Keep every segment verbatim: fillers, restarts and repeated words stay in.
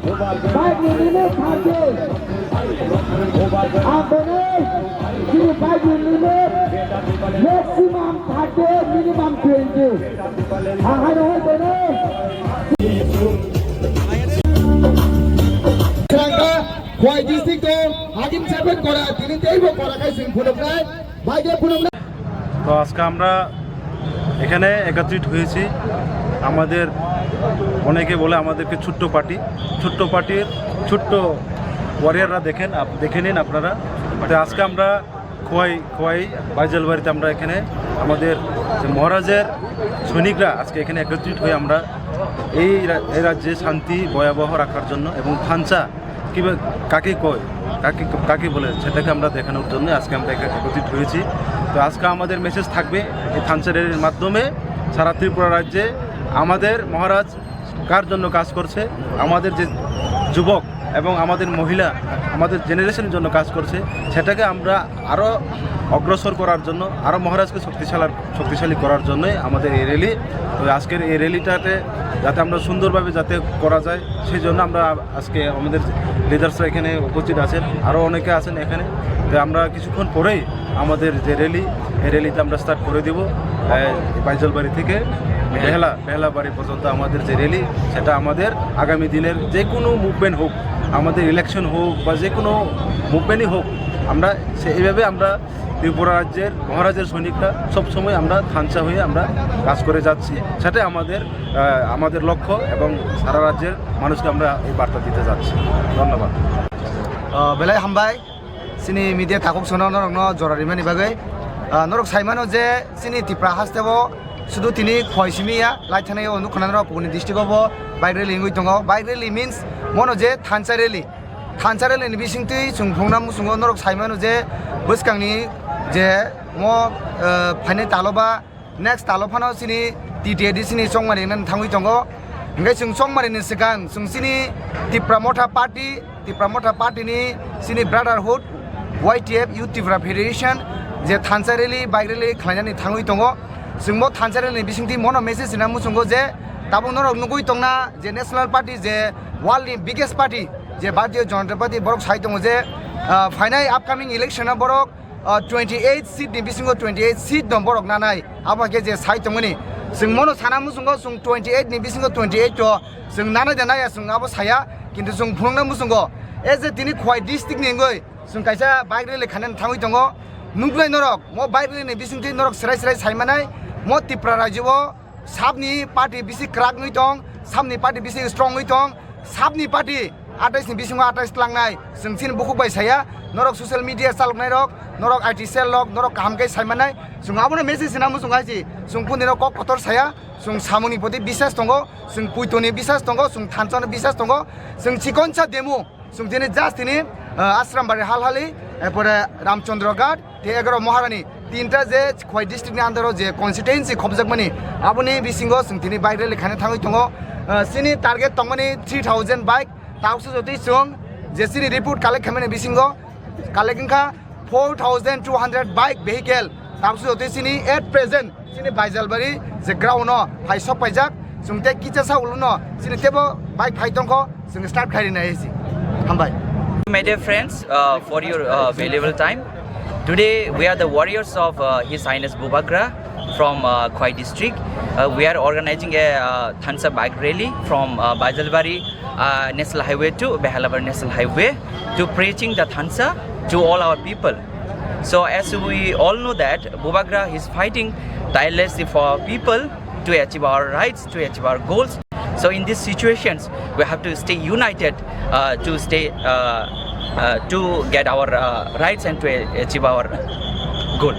Bike ni limit thirty. Ang bini chini bike ni limit maximum thirty, minimum twenty. Ang hai hai bini. Khwai district o hagim seven kora, tini teibo kora khai sing phunuknai. Bike phunuknai. তো আজকে আমরা এখানে একত্রিত হয়েছি। আমাদের অনেকে বলে আমাদেরকে ছোট্ট পার্টি, ছোট্ট পার্টির ছোট্ট ওয়ারিয়াররা দেখেন, আপ-, দেখে নিন আপনারা। তো আজকে আমরা খোয়াই, খোয়াই বাইজালবাড়িতে আমরা এখানে আমাদের যে মহারাজের সৈনিকরা আজকে এখানে একত্রিত হয়ে আমরা এই রা-, এই রাজ্যে শান্তি ভয়াবহ রাখার জন্য এবং থানচা কিভাবে, কাকে কয়, কাকে, কাকে বলে, সেটাকে আমরা দেখানোর জন্য আজকে আমরা এখানে একত্রিত হয়েছি। তো আজকে আমাদের মেসেজ থাকবে এই থানচা র্যালির মাধ্যমে সারা ত্রিপুরা রাজ্যে আমাদের মহারাজ কার জন্য কাজ করছে, আমাদের যে যুবক এবং আমাদের মহিলা, আমাদের জেনারেশনের জন্য কাজ করছে, সেটাকে আমরা আরও অগ্রসর করার জন্য, আরও মহারাজকে শক্তিশালী, শক্তিশালী করার জন্যই আমাদের এই র্যালি। তো আজকের এই র্যালিটাতে যাতে আমরা সুন্দরভাবে যাতে করা যায়, সেই জন্য আমরা আজকে আমাদের লিডার্সরা এখানে উপস্থিত আছেন, আরও অনেকে আছেন এখানে। তো আমরা কিছুক্ষণ পরেই আমাদের যে র্যালি, এই র্যালিতে আমরা স্টার্ট করে দিব। এই বাইজলবাড়ি থেকে বেহালা, বেহালাবাড়ি পর্যন্ত আমাদের যে র্যালি, সেটা আমাদের আগামী দিনের যে কোনো মুভমেন্ট হোক, আমাদের ইলেকশন হোক বা যে কোনো মুভমেন্টই হোক, আমরা সে এইভাবে আমরা ত্রিপুরা রাজ্যের মহারাজের সৈনিকরা সবসময় আমরা থানচা হয়ে আমরা কাজ করে যাচ্ছি। সেটাই আমাদের, আহ, আমাদের লক্ষ্য এবং সারা রাজ্যের মানুষকে আমরা এই বার্তা দিতে যাচ্ছি। ধন্যবাদ। Ah, belai hambai. Chini media takhuk sono norokno jora rimani bagwi. Ah, norok sai mano je chini Tipra hasteo sudu tini khoi simi ya, lai thani o nukha norok kubuni district o bo bike rally wngwi tongo. Bike rally means mono je thansa rally. Thansa rally ni bisingtwi chwng phunukna muchungo norok sai mano je bwskangni je mo, ah, phainai talo ba next talo phano chini T T A D C ni chongmani nani thangwi tongo. Hingke chwng chongmani ni swkang chwng chini Tipra Motha Party, Tipra Motha Party ni chini brotherhood Y T F Youth Tipra Federation je thansa rally, bike rally khlainani thangwi tongo. Chwng bo thansa rally ni bisingtwi mono message rina muchungo je tabuk norok nugwi tongna je National Party je world ni biggest party je Bharatiya Janata Party borok sai tongo je, ah, phainai upcoming election o borok ah, twenty eight seat ni bisingo twenty eight seat no borok nanai, abo khe je sai tongmani. Chwng mono sana muchungo chwng twenty eight ni bisingo twenty eight to chwng nanai da naya chwng abo saya, kintu chwng phunukna muchungo as a tini Khwai district ni wngwi chwng kaisa bike rally khainani thangwi tongo. Nuknai norok mo bike rally ni bisingtwi norok srai srai sai manai mo Tipra rajyo o Sabni party bisi kwrak wngwi tong, sabni party bisi strong wngwi tong, sabni party atais ni bisingo atais tlangnai. Chwng chini bukhuk bai saya, norok social media chaloknai rok, norok I T cell rok, norok kaham khe sai mannai. Chwng abono message sina muchung hai si, chwng kuni rok kok kotor saya, chwng samungni poti bisas tongo, chwng puitoni bisas tongo, chwng thanchano bisas tongo, chwng chikonsa demo. Chwng tini just tini, ah, Ashram Bari Halhali, erpore Ramchandra Ghat, tei egaro Maharani, tinta je Khwai district ni under o je constituency khobjakmani, aboni bisingo chwng tini bike rally khaina thangwi tongo. Ah, chini target tongmani three thousand bike, tabukse jotoi chwng je chini report collect khaimani bisingo collect wngkha four thousand two hundred bike vehicle, tabukse jotoi chini at present chini Baijalbari je ground no phai sok paijak, chwng tei kichasa uluno chini tebo bike phai tongkho, chwng start khai rinai si. Hambai. My dear friends, uh, for your, uh, valuable time. Today we are the warriors of, uh, His Highness Bubagra from, uh, Khwai district. Uh, we are organizing a, uh, Thansa bike rally from, uh, Baijalbari, uh, National Highway to Behalabari National Highway to preaching the Thansa to all our people. So as we all know that Bubagra is fighting tirelessly for our people to achieve our rights, to achieve our goals. So in these situations, we have to stay united, uh, to stay, uh, uh, to get our, uh, rights and to a- achieve our goal.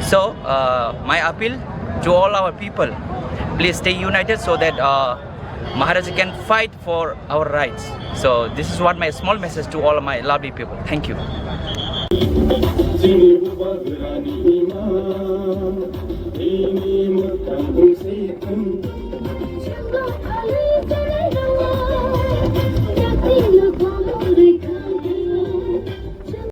So, uh, my appeal to all our people, please stay united so that, uh, Maharaja can fight for our rights. So this is what my small message to all my lovely people. Thank you.